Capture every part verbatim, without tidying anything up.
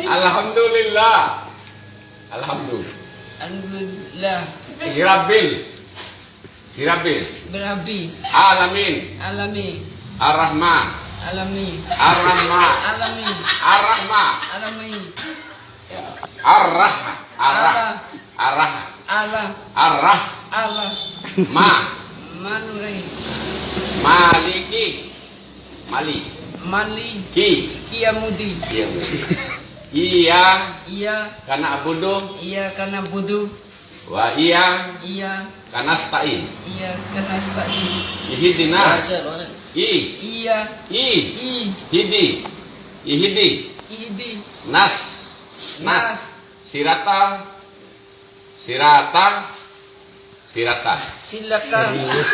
Alhamdulillah. Alhamdulillah. Alhamdulillah. Hirabil. Hirabil. Berabi. Alamin. Alami. Arrahma. Alami. Arrahma. Alami. Arrahma. Alami. Arrah. Arrah. Allah. Arrah. Allah. Arrah. Allah. Ma. Manuri. Maliki. Mali. Mali. Ki. Kiyamudi. Kiyamudi. Iya. Iya. Kana abudu. Iya kana budu. Wa iya. Iya. Kana stain. Iya kana stain. Ihdina. I. Iya. I. I. Hidi. Ihdi. Ihdi. Nas. Nas. Nas. Sirata. Sirata. Sirata. Silakan. Serius.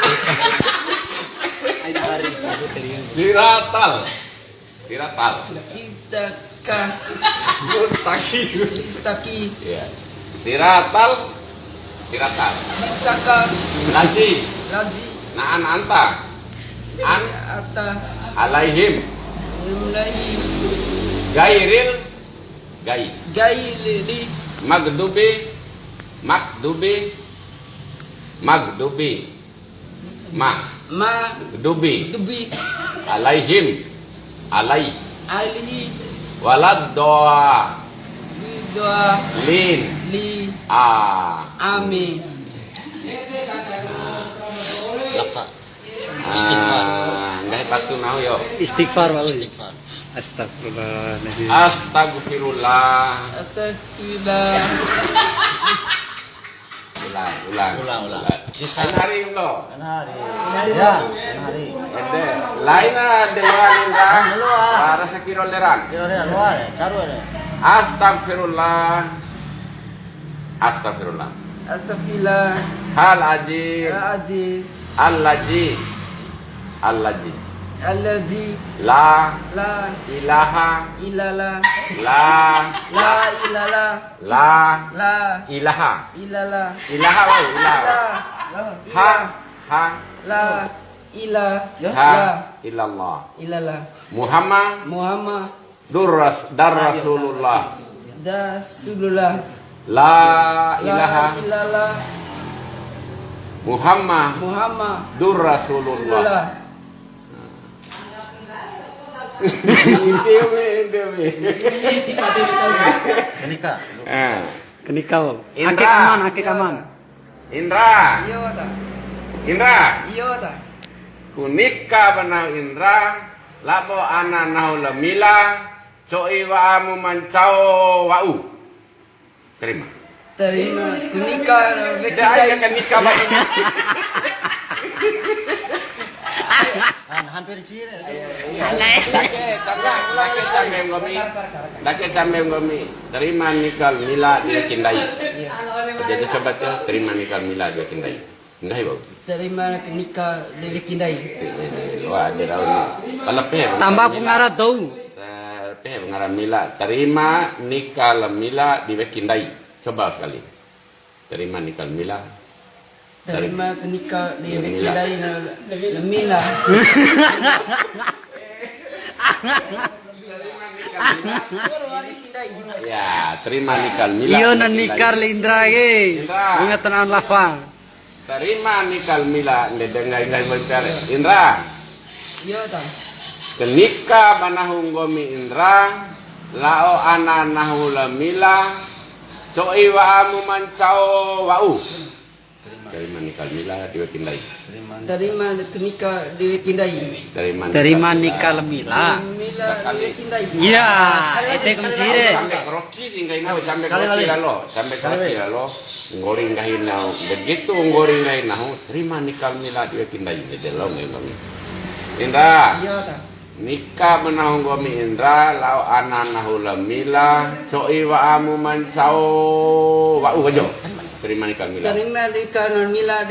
Ayo, hari ini serius. Siratal. Siratal. Sitaka. Mustaqim. Sitaki. Ya. Siratal. Siratal. Sitaka. Lazi. Lazi. Na'an anta. An. Ata. Alaihim. Mulai. Gairil. Gai. Gaili. Magdubi. Magdubi. Magdubi. Ma. Ma. Dubi. Dubi. Alaihim. Alai. Alihi. Waladdoa. Liddoa. Lin. Li. A. Amin. Laka. Istighfar. Ah, enggak baca nahu yo. Istighfar, Pak Ui. Istighfar. Astagfirullahaladzim. Astagfirullah. Astagfirullah. Ulang, ulang. Ulang, ulang. Ulang. Kisah. Lain hari ulang. Lain hari. Ya, lain hari. Ada. Lain ada luar ni dah. Lain luar. Ah, rasa kira leran. Kira leran, luar, ya. Caru ada. Astagfirullah. Astagfirullah. Astagfirullah. Hal aziz. Hal aziz. Al-lazi. Al-lazi. Al-lazi. La. La. Ilaha. Ilala. La. La ilala. La. La. Ilaha. Ilala. Ilaha, oh, ilaha. La. Ha. Ila. Ha. La. Ila. Ha. La. Illallah. Ilala. Muhammad. Muhammad. Durras-, dar Rasulullah. Rasulullah. La ilaha. La ilaha. Muhammad. Muhammad. Dur Rasulullah. Rasulullah. Ini, ini, ini. Kenika. Ah. Kenika. Indra. Akik aman, akik aman. Indra. Iya, Pak. Indra. Iya, Pak. Kunika bana Indra, labo ana nahu lamila, coi wa amu mancao wa'u. Terima. Terima. Kunika. Dah aja kan nikah, Pak. Kan hampir cire. Iya, iya. Alai. Dakek, dakek, dakek, dakek, dakek, dakek. Terima nikal mila di Kindai. Iya. Jadi coba tu, terima nikal mila di Kindai. Enggak, Ibu? Terima nikal di Kindai. Wah, dia tahu ni. Kalau peh, tambah pengarah tahu. Eh, peh pengarah mila. Terima nikal mila di Kindai. Coba sekali. Terima nikal mila. Terima nikal di Kindai na mila. Ya, terima nikal mila. Iya, na nikal Indra ge. Indra. Bunga tenang lafa. Terima nikal mila, nde dengai ngai. Indra. Iya, ta. Kenika bana hunggomi Indra, lao ana nahu lamila, coi wa amu mancao wa'u. Terima nikal mila di Kindai. Terima nikal di Kindai. Terima nikal mila. Mila di Kindai. Ya, itu kunci deh. Sampai keroci sehingga ini, sampai keroci lalo, sampai keroci lalo. Ngori ngahina, begitu ngori ngahina, terima nikal mila di Kindai. Jadi lo ngai kami. Indra. Iya, ta. Nika bana hunggomi Indra, lao ana nahu lamila, coi wa amu mancao wa'u aja. Terima nikal mila. Terima nikal mila.